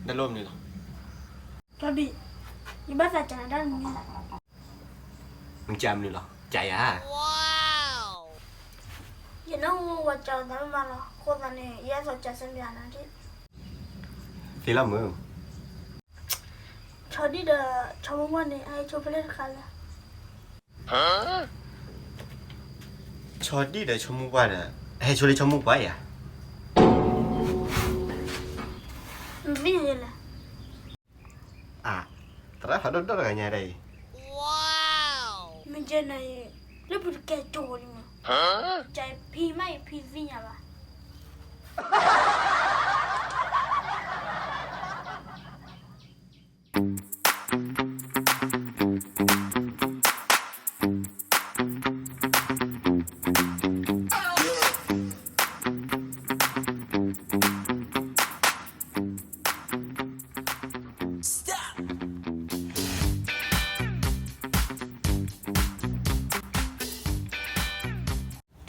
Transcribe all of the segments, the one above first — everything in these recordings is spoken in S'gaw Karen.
တၢ်လိၣ်မနုၤလီၤ. ကၠီဘံၣ်, ယဘၣ်သးစၢ်နၤတၢ်တမံၤလီၤ. နစၢ်မနုၤလီၤ, စၢ်ယၤဧါ. ယနၢ်ဟူဝဲစၢ်အသးမးလီၤ, အဃိသတးန့ၣ် ယအဲၣ်ဒိးစၢ်စၢ်မနၤနၤဒ်. သ့လီၤမုၢ်. ဆီဒံၣ်ဒီးဆီမိၢ်ပှၢ်န့ၣ် အဟဲဆိဖဲလဲၣ်တခါလဲၣ်. ဆီဒံၣ်ဒီးဆီမိၢ်ပှၢ်ဒီး ဟဲဆိလၢဆီမိၢ်ပှၢ်ယၤ. မ့ၢ်ယလဲၣ်. အါ, သရၣ်ဖးဒိၣ်ဒိၣ်တဂၤညါဒၣ်အံၤ. မ့ၢ်ယဲနၤအံၤ, လၢပတကဲကၠိလံမး, ကဖံမးအံၤဖံသ့ၣ်ညါဘၣ်.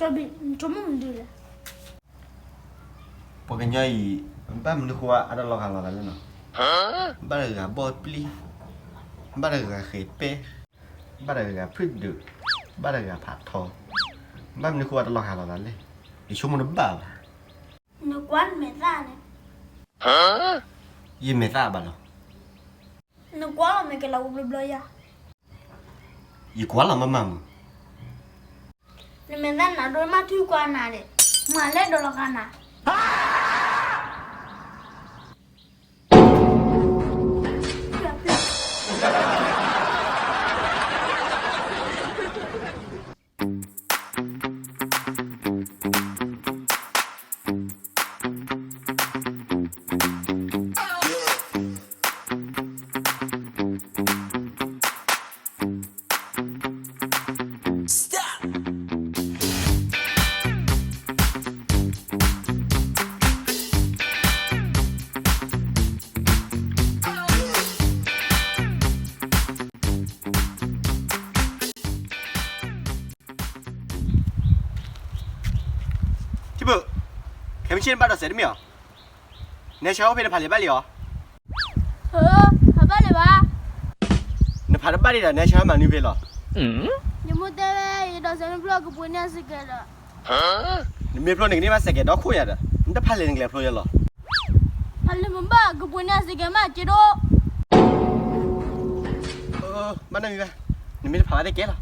ကၠီဘံၣ်, နဆိကမိၣ်မနုၤလဲၣ်. ပှၤကညီအံၤ ဘၣ်မနုၤဃိအတၢ်လီၤဂာ်လီၤသးလဲၣ်နီၤ. ဘၣ်တဂၤဘီၣ်ပျံၤ, ဘၣ်တဂၤဃဲၤပဲၢ်, ဘၣ်တဂၤဖုၣ်ဒုး, ဘၣ်တဂၤဖးထီ, ဘၣ်မနုၤဃိအတၢ်လီၤဂာ်လီၤသးလဲၣ်. ယဆိကမိၣ်တဘၣ်ဘၣ်. နကွၢ်နမဲာ်သၣ်န့ၣ်. ယမဲာ်သၣ်ဘၣ်လီၤ. နကွၢ်လီၤမဲာ်ကလၤဝဲဘျီဘျီယၤ. ယကွၢ်လီၤမးမးမုၢ်. နမဲာ်သၣ်နၤဒိၣ်မးထူကွၢ်နၤဒီး မၤလဲၣ်ဒိးလီၤဃာ်နၤ. ထံဘုၣ်, ခဲမုၢ်ဆ့ၣ်နဘၣ်ဒိးစဲးတမ့ၢ်အီၤ. နဟဲဆှၢအိၣ်ဖဲနဖးလဲၢ်ဘၣ်လံအီၤ. ဖးဘၣ်လံဘၣ်. နဖးတဘၣ်ဒံးဒီး နဟဲဆှၢမၤနုၤဖဲလီၤ. ယမိၢ်တဲဝဲ ယဒိးစဲးမ့ၢ်ဖျိကပှ့ၤန့ၢ်အစဲးကဲးဒီး. နမ့ၢ်ဖျိန့ၣ်ကန့ၢ်ဘၣ်စဲးကဲးဒီခိၣ်ယၤဒီး နတဖးလဲၢ်နကလဲၤဖျိယလီၤ. ဖးလဲၢ်မ့ၢ်ဘၣ် ကပှ့ၤန့ၢ်အစဲးကဲးမး က့ဒိၣ်. ဘၣ်နီတမံၤဘၣ်, နမ့ၢ်တဖးဘၣ်သ့ၣ်ကဲလီၤ.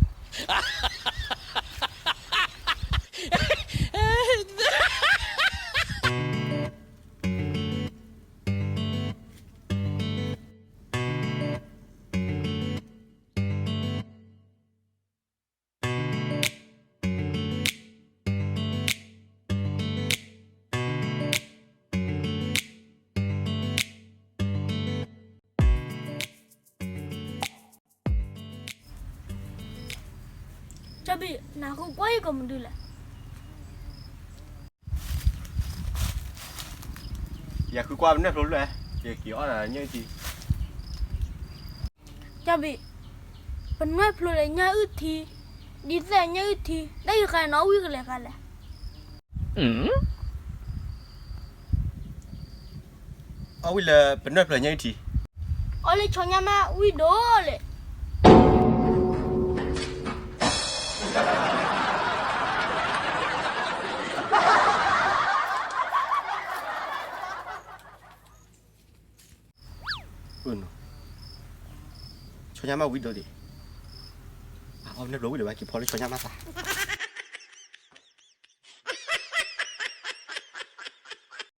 ကၠီဘံၣ်, နဃုကွၢ်ယကမၤဒုလဲၣ်. ယဃုကွၢ်ပနွဲၣ်ဖျိလၢ, ယက့ၤအီၣ်နၤညၣ်အုၣ်ထံ. ကၠီဘံၣ်, ပနွဲၣ်ဖျိလၢညၣ်အုၣ်ထံ, ဒ်သိးညၣ်အုၣ်ထံ တၢ်အံၤဃါနီၣ်ဝံၣ်ကလဲၤဃါလဲၣ်. အီၣ်ဝံၣ်လၢပနွဲၣ်ဖျိညၣ်အုၣ်ထံ, အီၣ်လၢဆီညၣ်မးဝံၣ်ဒိၣ်လဲၣ်. ဆီညၣ်မးဝံၣ်ဒိၣ်ဒံး, အီၣ်နၢ်ဘျီဝံၣ်ဒီးဘၣ်က့ၤဖီလၢဆီညၣ်မးသး.